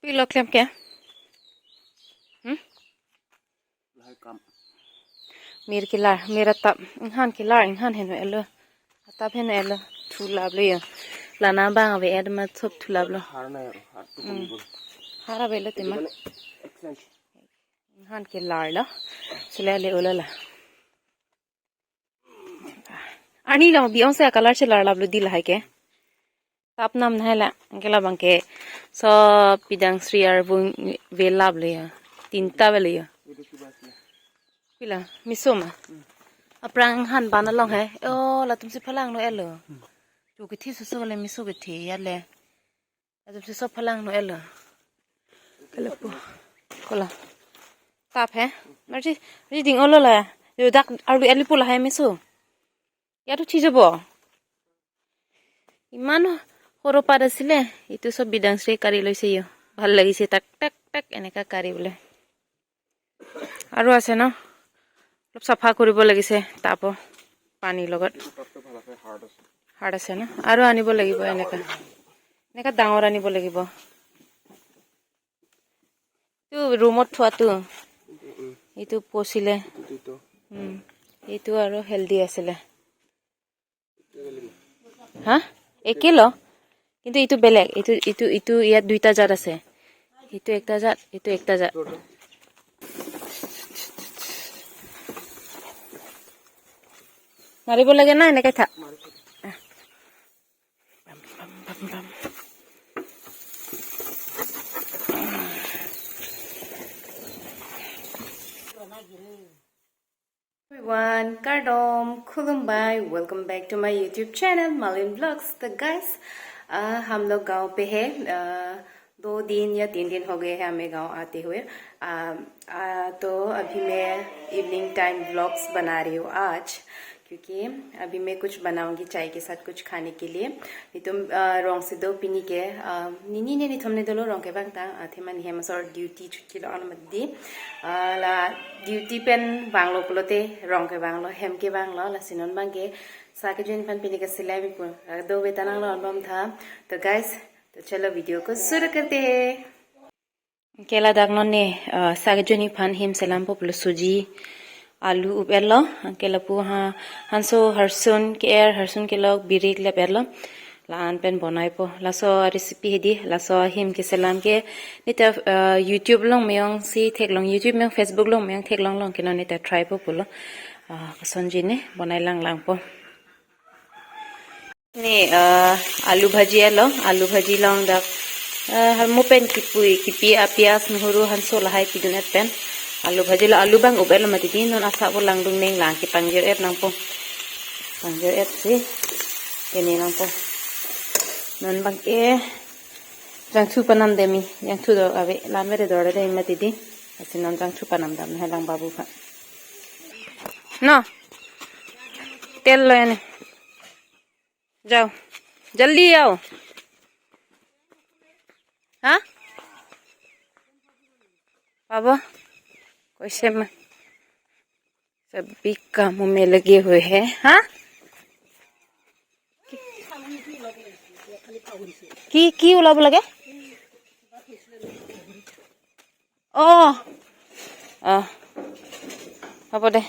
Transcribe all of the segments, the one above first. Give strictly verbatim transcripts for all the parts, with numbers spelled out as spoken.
Pilo klem ke? Hmm? Lahai kam. Mir kelar, mir atap, inghan kelar, inghan henlo elo. Atap henlo elo, thulaplo yo. Lana bang ave ad ma thop thulaplo. Har na yo, har tu Hmm. Kombo. Har avelo tema. Mane excellent. Inghan kelar lo. Sele ale ulala. Ani lo bi ong se color chelar laplo di lahai ke. Tap nam nahai la, anke labang ke. So pidang sri arbung velaplo ya. Tinta velo ya. Pila, miso ma. Aphrang han ban along hai. Oh, latum si phalangno elo. Chu kethi susu le miso kethi ya le. Latum si so phalangno elo. Kalapu. Kola. Tap he. Marji, riding olo la. Yo dak arlu eli pula hai miso. ইয়াতো উঠি যাব। ইমান সৰু পাত আছিলে, এইটো চব বিদাংশ্ৰী কাঢ়ি লৈছে ইয়ো। ভাল লাগিছে তাক, টাক, টাক এনেকা কাঢ়িবলৈ। আৰু আছে ন? অলপ চাফা কৰিব লাগিছে টাবো পানীৰ লগত। হাৰ্ড আছে ন? আৰু আনিব লাগিব এনেকা। এনেকা ডাঙৰ আনিব লাগিব। এইটো ৰুমত থোৱাটো। এইটো পচিলে। উম। এইটো আৰু হেল্ডি আছিলে। হা? একে ল। কিন্তু এইটো বেলেগ। এইটো, এইটো, এইটো ইয়াত দুইটা জাত আছে। এইটো একটা জাত, এইটো একটা জাত। মাৰিব লাগে না, এনেকে থাক। Everyone, kardom, khulumbai, welcome back to my YouTube channel, Malin Vlogs। तो गाइस, हम लोग गांव पे है। दो दिन या तीन दिन हो गए हैं हमें गांव आते हुए। आ, आ, तो अभी मैं इवनिंग टाइम व्लॉग्स बना रही हूँ आज, क्योंकि अभी मैं कुछ बनाऊंगी चाय के साथ कुछ खाने के लिए। Nitum, ah, rong si do pini ke, ah, nini ne nithom ne dolo rong kevang ta, ah, athema ne hem asor duty chutti lo an mati. Ah, la duty pen vanglo pulote rong kevanglo, hem kevanglo, lasi non abang ke sa kejoin aphan pini ke silai mi pu. Ah, do beta nanglo album tha. तो गाइस, तो चलो वीडियो को शुरू करते हैं। Anke ladak non ne, ah, sa kejoin aphan hem selampo pulo suji, alu up-etlo, anke lapu ha, hanso harsun ke-er, harsun kelok, birik lep-etlo, la-an pen bonaipo, laso recipe hedi, laso hem keselam ke, neta, ah, YouTube along meyong si theklong, YouTube meyong, Facebook along meyong theklong long ke non neta try po pulo, ah, kosonji ne, bonai langlangpo. Ne, ah, alu bhaji alo, alu bhaji long dak, ah, halmo pen kipui, kipi a pias, nohuru hanso lahai pidun-et pen. Alu bhaji lo, alu abang up-etlo mati di, non asap bo langdun neng lang ke pangjer-et nangpo. Pangjer-et si, kene nangpo. Non abang ke, jangthu panam demi, jangthu do ave, lam vere dor de mati di. Lasi non jangthu panam dam, hai lang babu pha. No. Tel lo ya ne. जाओ, जल्दी आओ। हाँ? बाबा, कैसे में सभी कामों में लगे हुए हैं, हाँ? কি, কি ওলাব লাগে? অ, অ, হ'ব দে।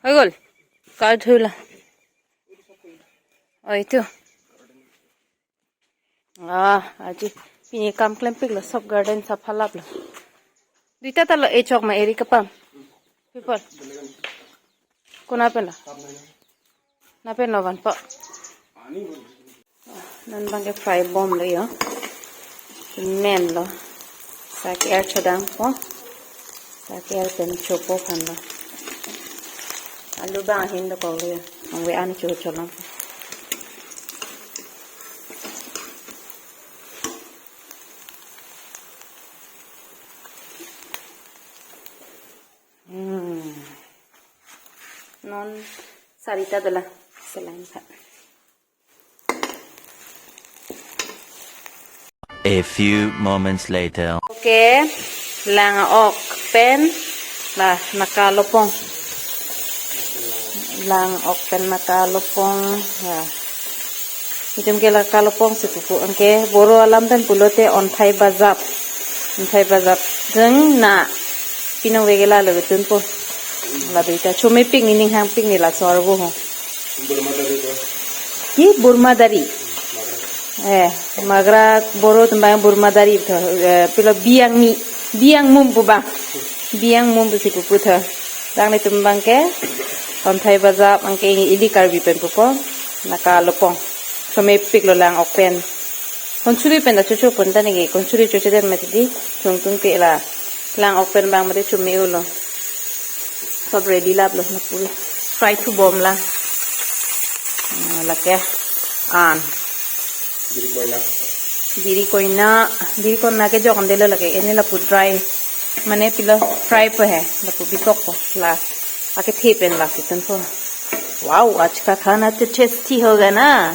হৈ গ'ল। কাৰ ধৰিলা? অ, এইটো। আহ, আজি pini kam klempiklo, sob garden sapha laplo. Duita ta lo, echok ma eri kapam. People. Kona pen lo? Na pen lo vanpo. Non abang ke fry bomlo yo. Menlo. Sa ke-er chodangpo. Sa ke-er pen chopo aphanlo. Alu abang ahin dokoklo yo. Nang ve an cho cholang. Hmm. Non sarita dola. Selain sa. A few moments later. Okay, lang ok pen, la, naka lopong. Lang ok pen naka lopong, la. Itum ke la kalopong si pupo, anke Boro alam pen pulote onthai bajap. Onthai bajap jeng na pinong vegela lo betunpo. La beta chomepik ni ninghangpik ni la sorbo ho. Burma dari ko. Ki Burma dari? Magra. Eh, Magra Boro tembang Burma dari to, eh, pilo biang mi, biang mum pu bang. Biang mum pusi pupu tho. Langlitum bang ke onthai bajap anke ili Karbi pen pupo, na kalopong. Chomepik lo lang ok pen. Konchuri pen ta chocho pon ta neke, konchuri chocho den mati di, chungtung ke la. Lang ok pen bang mati chome-o lo. Sob ready lap lo, na puri. Fry thu bom la. Ah, lake. An. Biri koina. Biri koina, biri koina ke jok an delo lake. Ini lapu dry. Mane pilo fry po he, lapu bikok po. La. Ake the pen la situnpo. Wow, aaj ka khana to tasty hoga na.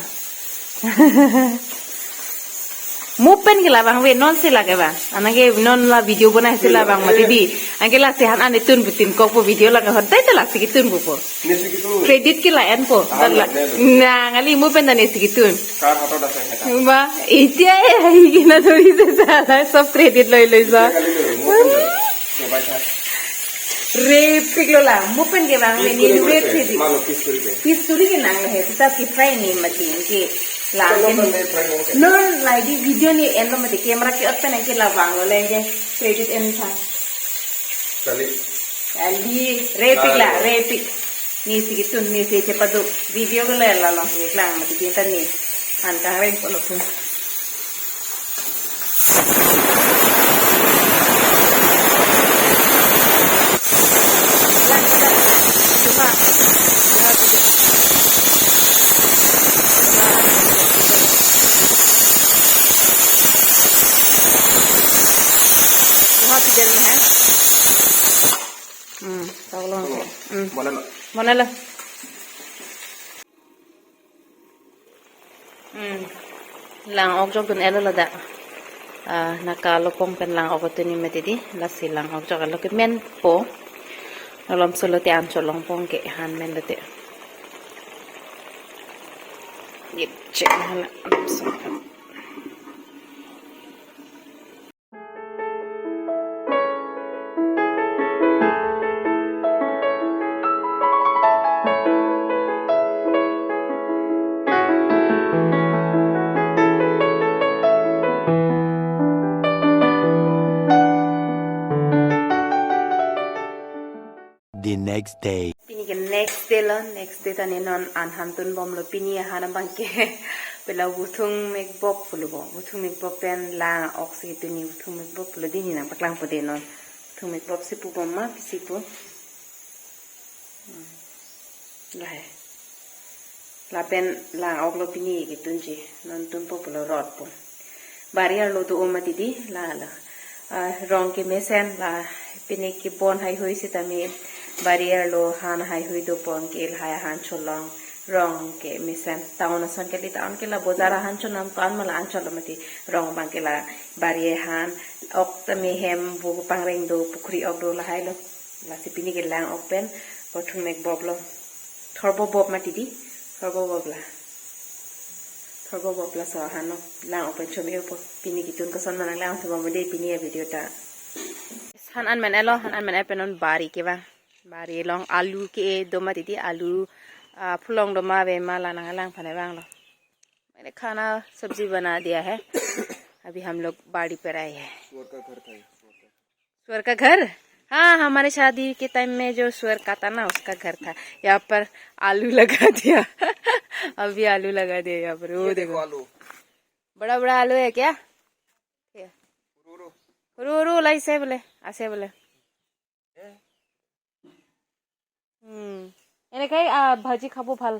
Mo pen ke labang ve, non si lake ba. Anang ke non la video bonai si labang mati di. Anke lasi han an itun putin kok po video lake hodai ta lasi kitun pupo. Nesi kitun. Credit ke la-en po. Ah, dan la, la, la. Na, ngali mo pen dan nesi kitun. Kar hato dasai heta. Ba, itia e, hai kina thori se sala, sob credit loi loi sa. Itia kali lo, mo pen dan. Coba sa. Repik lo la, mo pen ke bang, piece ni kuri dure kuri se, thedi. Malo piece kuri ke. Piece kuri ke nang le he, kita ki fry ni mati ke. La. Kalau pen kan ni fry nang ke. Non, la di video ni en lo mati, camera ke ot pen ke labang lo le ke, credit en sa. Kali. Kali, repik la, ah, repik. Nesi kitun, nesi chepaduk. Video ke le la long si klang mati kita ni. An kangreng ko lo pun. वहाँ किधर में है? Hmm, tolong. Hmm. Mana lo? Mana lo? Hmm. Lang ok jok dun elo ladak. Ah, na kalopong pen lang ok tuni mati di, lasi lang ok jok elo ke men po. Nolom solo te an cholong pong ke han men lote. Yep, check hala. The next day. Pini ke next day lo, next day ta ne non an han tun bom lo, pini ahan abang ke pela wuthung mekbop pulo bo, wuthung mekbop pen lang ok si tuni wuthung mekbop pulo di ni nang paklang po de non. Wuthung mekbop si pu bom ma, pisi pu. Hmm. Lahai. Lapen lang ok lo pini ke tunji, non tun po pulo rot po. Bari arlo do-o mati di, la la. Ah, rong ke mesen la, pini ke bon haihui sitame bari arlo han haihui do pon ke lahai han cholong rong ke mesen. Town ason ke li town ke la bojar han chonam ko-an ma la an cholo mati, rong abang ke la bari han ok tame hem bu pangreng do, pukhri ok do, lahai lo. Lasi pini ke lang ok pen wuthung mekbop lo. Thorbo bop mati di. Thorbo bop la. Thorbo bop la so han lo. Lang ok pen chome-o po. Pini kitun koson ma nang lang thubom de pini avideo ta. Han an men elo, han an men pen non bari ke bang. Bari along alu ke do mati di, alu, ah, pulong do ma ave ma la nang lang phane bang lo. मैंने खाना सब्जी बना दिया है। अभी हम लोग बाड़ी पर आए हैं। सुअर का घर था ये, सुअर का घर। स्वर का घर? हाँ, हमारे शादी के टाइम में जो स्वर का था ना, उसका घर था। यहाँ पर आलू लगा दिया। अभी आलू लगा दिया यहाँ पर, वो ये देखो देखो। आलू। बड़ा बड़ा आलू है क्या? ये। रो, रो। रो, रो, लाई से बोले, ऐसे बोले। ये। উম, এনেকৈ, আহ, ভাজি খাব ভাল।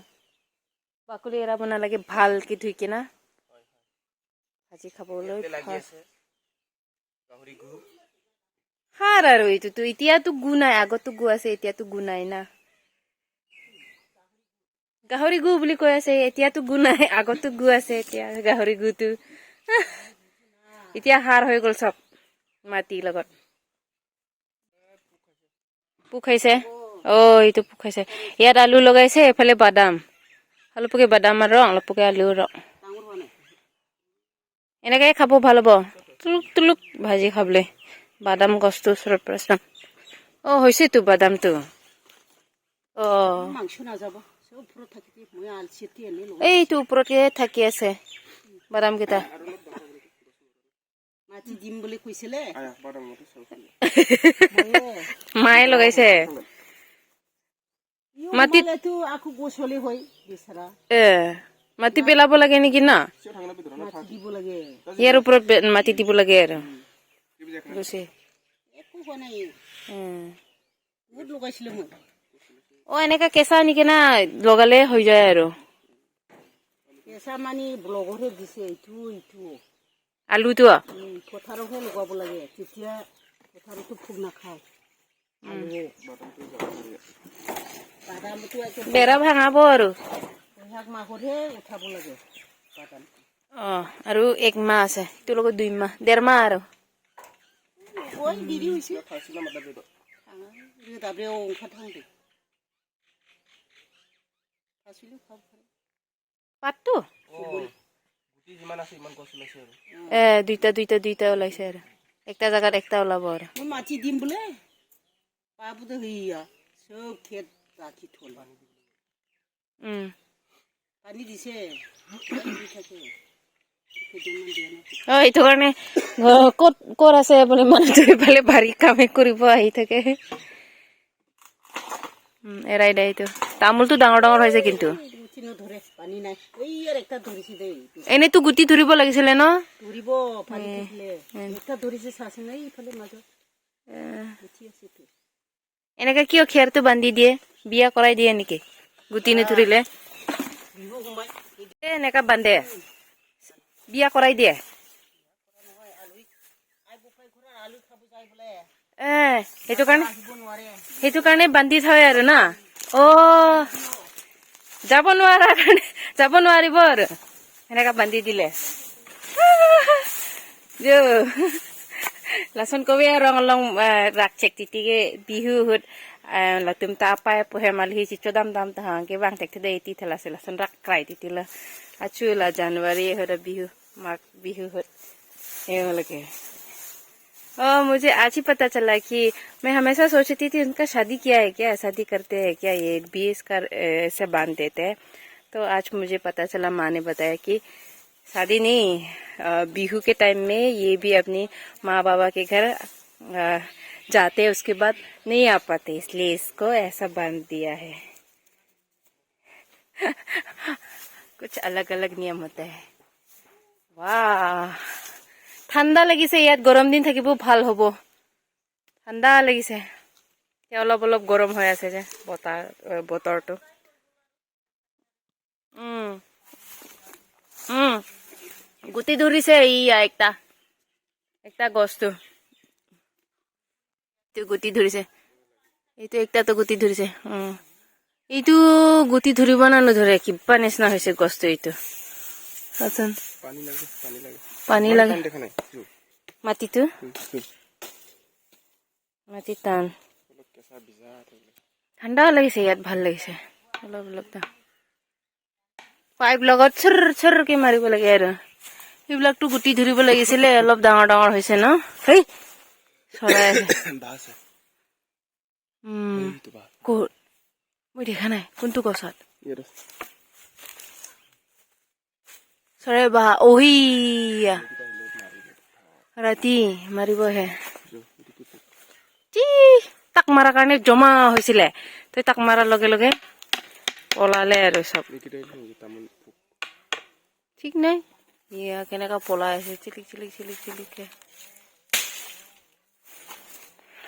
বাকলি এৰাব নালাগে, ভালকে ধুই কিনা। ভাজি খাবলৈ ইয়াতে লাগি ভাল। আছে গাহৰি গু। সাৰ আৰু এইটোতো, এতিয়াতো গু নাই, আগতো গু আছে, এতিয়াতো গু নাই না। গাহৰি গু বুলি কৈ আছে, এতিয়াতো গু নাই, আগতো গু আছে, এতিয়া গাহৰি গুটো। এতিয়া সাৰ হৈ গ'ল চব মাটিৰ লগত। পোক খাইছে? অ, এইটো পোক খাইছে। ইয়াত আলু লগাইছে, এইফালে বাদাম। অলপকে বাদাম আৰু অলপকে আলু আৰু। এনেকে খাব ভাল হ'ব। টুলুক টুলুক ভাজি খাবলৈ। বাদাম গছটো ওচৰত পৰা চাম। অ, হৈছে তো বাদামটো। অ। মাংস নাযাব। চব ওপৰত থাকি মই আলচিটি আনি লওঁ। এইটো ওপৰতে থাকি আছে বাদামকেইটা। মাটি দিম বুলি কৈছিলে। আয়া, বাদাম মতে চব। ময়ে। মায়ে লগাইছে। ইও মাটিত সোমালেতো আকৌ গছলে হয়, বিচৰা। এ, মাটি পেলাব লাগে নেকি না? মাটি দিব লাগে। ইয়াৰ ওপৰত বে-, মাটি দিব লাগে আৰু। গুচি। একো হোৱা নাই। উম। বহুত লগাইছিলো মই। অ, এনেকা কেঁচা আনি কেনে লগালে হৈ যায় আৰু। কেঁচা মানে ব্লগৰহে দিছে, এইটো, এইটো। আলুটো? উম, পথাৰতহে লগাব লাগে, তেতিয়া পথাৰতো পোক নাখায়। উম। আলু। বাদামটো একে বেৰা ভাঙাব আৰু। বৈহাগ মাহতহে উঠাব লাগে বাদাম। অ, আৰু এক মাহ আছে, এইটোৰ লগত দুই মাহ, ডেৰ মাহ আৰু। ওই দেৰি হৈছে। খাইছিলা মাতা বেদো। খাওঁ, এই তাতে অংশ থাকোঁতে। খাইছিলো, খাব পাৰি। পাতটো? অ, গুটি যিমান আছে, ইমান গছ ওলাইছে আৰু। এ, দুইটা, দুইটা, দুইটা ওলাইছে আৰু। একটা জাগাত একটা ওলাব আৰু। মই মাটি দিম বোলে। পাবতো সেইয়া। চব খেত ৰাখি থলে। উম। পানী দিছে। পানী দি থাকে। কেইদিনমান দিয়া নাই। অ, এইটো কাৰণে, অ, ক'ত, ক'ত আছে বুলি মনত ধৰি পেলাই বাৰী কামে কৰিব আহি থাকে। উম, এৰাই দে এইটো। তামোলটো ডাঙৰ ডাঙৰ হৈছে কিন্তু। এই গুটি নধৰে, পানী নাই। এই ইয়াৰ একটা ধৰিছে দেই। এনেতো গুটি ধৰিব লাগিছিলে ন? ধৰিব, পানী এ, থাকিলে। এ। একটা ধৰিছে চাচোন, এই ইফালে মাজত। এ। গুটি আছে তো। এনেকে কিয় খেৰটো বান্ধি দিয়ে? বিয়া কৰাই দিয়ে নেকি? গুটি নুধৰিলে? বিহু সোমাই। এ, এনেকা বান্ধে। বিয়া কৰাই দিয়ে। এ, সেইটো কাৰণে, সেইটো কাৰণে বান্ধি থয় আৰু না? অ, যাব নোৱাৰা কাৰণে, যাব নোৱাৰিব আৰু। সেনেকা বান্ধি দিলে। Jo. Lason kove arong along, eh, rakchek titi ke Bihu ahut, eh, latum ta apai pu hem alhi chicho dam dam ta hang ke bang tek thede iti thela se lason rak krai titi la. Achu la January ahut Bihu, March Bihu ahut. Em lake. ओ, मुझे आज ही पता चला कि मैं हमेशा सोचती थी उनका शादी किया है क्या, शादी करते हैं क्या, ये बीस कर, ए, ऐसे बांध देते हैं। तो आज मुझे पता चला, माँ ने बताया कि शादी नहीं, अ, बिहू के टाइम में ये भी अपनी माँ बाबा के घर, अ, जाते, उसके बाद नहीं आ पाते, इसलिए इसको ऐसा बांध दिया है। कुछ अलग अलग नियम होता है। ৱাহ, ঠাণ্ডা লাগিছে ইয়াত, গৰম দিন থাকিব, ভাল হ'ব। ঠাণ্ডা লাগিছে। এতিয়া অলপ অলপ গৰম হৈ আছে যে বতাহ, এ, বতৰটো। উম। উম। গুটি ধৰিছে এইয়া একটা। একটা গছটো। এইটো গুটি ধৰিছে। এইটো একটাতো গুটি ধৰিছে। উম। এইটো গুটি ধৰিব না নধৰে, কিবা নিচিনা হৈছে গছটো এইটো। চাচোন। পানী লাগে, পানী লাগে। পানী ইমান লাগে। টান দেখা নাই। চু। মাটিটো? চু, চু। মাটি টান। অলপ কেঁচা ভিজা এটা লাগে। ঠাণ্ডা লাগিছে ইয়াত, ভাল লাগিছে। অলপ অলপ টান। পাইপ লগত চুৰ চুৰকে মাৰিব লাগে আৰু। এইবিলাকতো গুটি ধৰিব লাগিছিলে, অলপ ডাঙৰ ডাঙৰ হৈছে ন? হেই! চৰাই আছে। বাঁহ আছে। উম। এইটো বাঁহ। ক'ত? মই দেখা নাই। কোনটো গছত? ইয়াত আছে। চৰাই বাঁহ। অহিয়া। ৰাতি মাৰিবহে। যি তাক মাৰাৰ কাৰণে জমা হৈছিলে। তই তাক মাৰাৰ লগে লগে পলালে আৰু চব। এইকেইটা আহিলে নেকি? তামোল পোক। ঠিক নাই। এয়া কেনেকা পলাই আছে, চিলিক চিলিক চিলিক চিলিককে।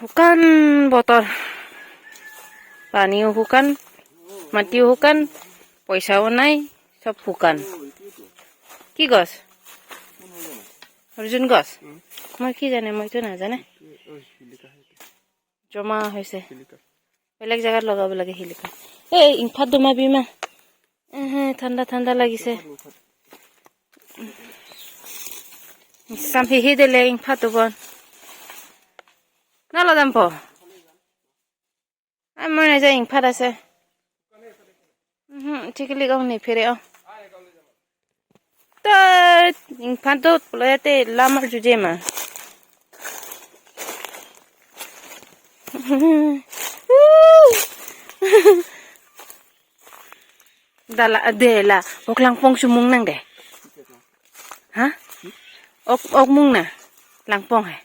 শুকান বতৰ। পানীও শুকান, মাটিও শুকান, পইচাও নাই, চব শুকান। কি গছ? অৰ্জুন গছ? মই কি জানে, মইতো নাজানে। জমা হৈছে। বেলেগ জেগাত লগাব লাগে শিলিখা। এই ইংফাত দুমাবি মা। এহে, ঠাণ্ডা ঠাণ্ডা লাগিছে। চাম হিহি দিলে ইংফাত দুবন। নলগাম প। আ, মই নাযায়, ইংফাত আছে। উহু, ঠিকলি গাঁও নিফেৰে অ। Tet, ingphan tut pulote lam arjuje ma. Dala dela, ok langpong si mung nang de. Ha? Ok, ok mung na. Langpong he.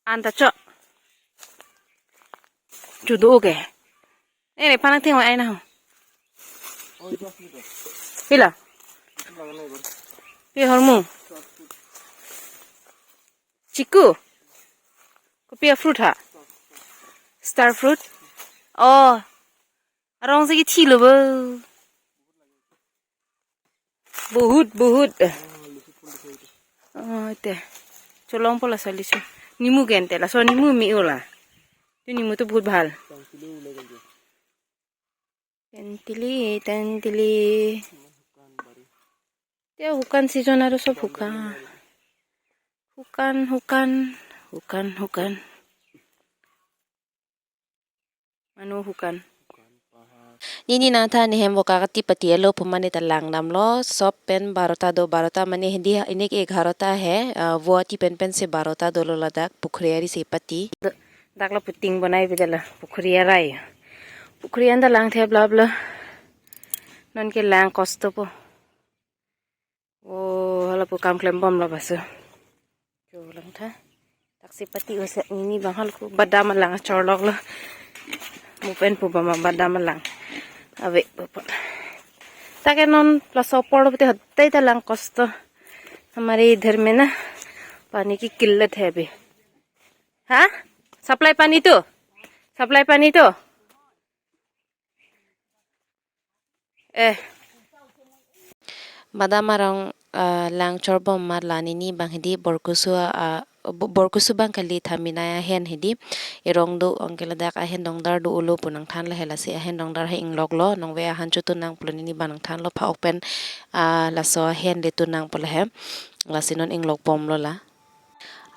Anta cho. Judo ke. Ere panang theng ai na ho. Pila. Pi hormu. Chiku. Kopi a fruit ha. Star fruit. Oh. Arong si kithilo bo. Bahut, bahut. Oh, ite. Cholong pola sali so. Nimu gente la. So nimu mi ula. Tu nimu tu bahut bhal. Tentili, tentili. Te hukan season aru sob hukan. Hukan, hukan, hukan, hukan. Manu hukan. Nini nangthan nehem voka kati pati alo pu mane ta langdamlo, sob pen barota do, barota mane hindi ini ke egarota he, ah, vo ati pen pen si barota dolo ladak, pukhuri ari si pati. Dak la puting bonai bidala, pukhuri arai. Pukhuri anta lang thep lap lo. Non ke lang kosto po. Oh, hala pu kam klem bomlo baso. Cho langtha. Taksi pati usia nini bang hal ku badam alang chorlok lo. Mo pen pu bama badam alang. Ave pu. Take non plus opor lo pute hotai ta lang kosto. हमारे इधर में ना पानी की किल्लत है अभी। हाँ? Supply pani to? Supply pani to? Eh. Badam arong, ah, lang chorbom mar la nini bang hidi Borkusu, ah, Bo-, Borkusu bang kali thaminai ahen hidi. Erong do ong ke ladak ahen dongdar do ulo pu nangthan lahei lasi ahen dongdar he inglok lo nongve ahan chotun nang pulo nini bang nangthan lo pha ok pen, ah, laso ahen le tun nang pulo he. Lasi non inglok bomlo la.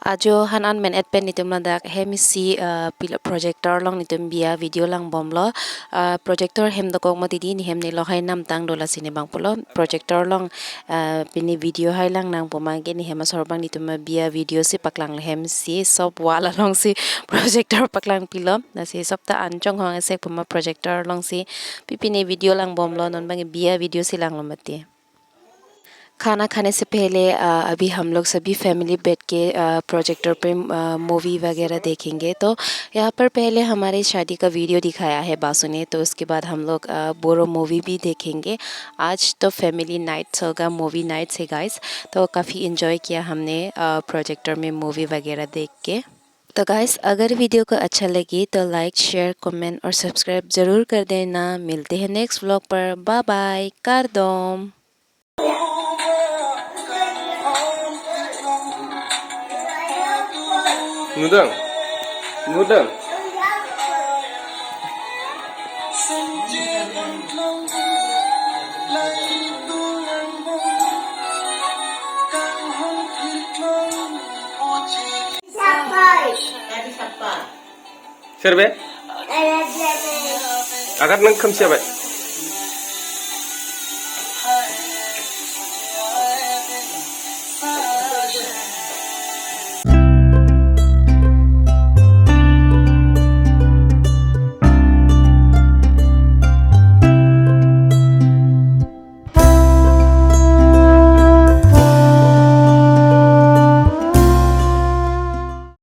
Ajo han an men et pen netum ladak hem isi, ah, pilo projector along netum biya video lang bomlo. Ah, projector hem dokok mati di nehem ne lok hai namtang do lasi ne bang pulo. Projector along, ah, pini video hai lang nang pu ma ke nehem asor bang netum biya video si paklang le hem si sob wall along si projector paklang pilo. Lasi sob ta an chonghong esek pu ma projector along si pi pini video lang bomlo non bang biya video si langlo mati. खाना खाने से पहले, अ, अभी हम लोग सभी फैमिली बैठ के, अ, प्रोजेक्टर पे, अ, मूवी वगैरह देखेंगे। तो यहाँ पर पहले हमारे शादी का वीडियो दिखाया है बासु ने, तो उसके बाद हम लोग, अ, बोरो मूवी भी देखेंगे। आज तो फैमिली नाइट्स होगा, मूवी नाइट्स है गाइस। तो काफ़ी एंजॉय किया हमने, अ, प्रोजेक्टर में मूवी वगैरह देख के। तो गाइस, अगर वीडियो को अच्छा लगे तो लाइक, शेयर, कमेंट और सब्सक्राइब जरूर कर देना। मिलते हैं नेक्स्ट व्लॉग पर। Bye bye. Kardom. Nudang. Nudang. Serve? Agat nang khamsi abai.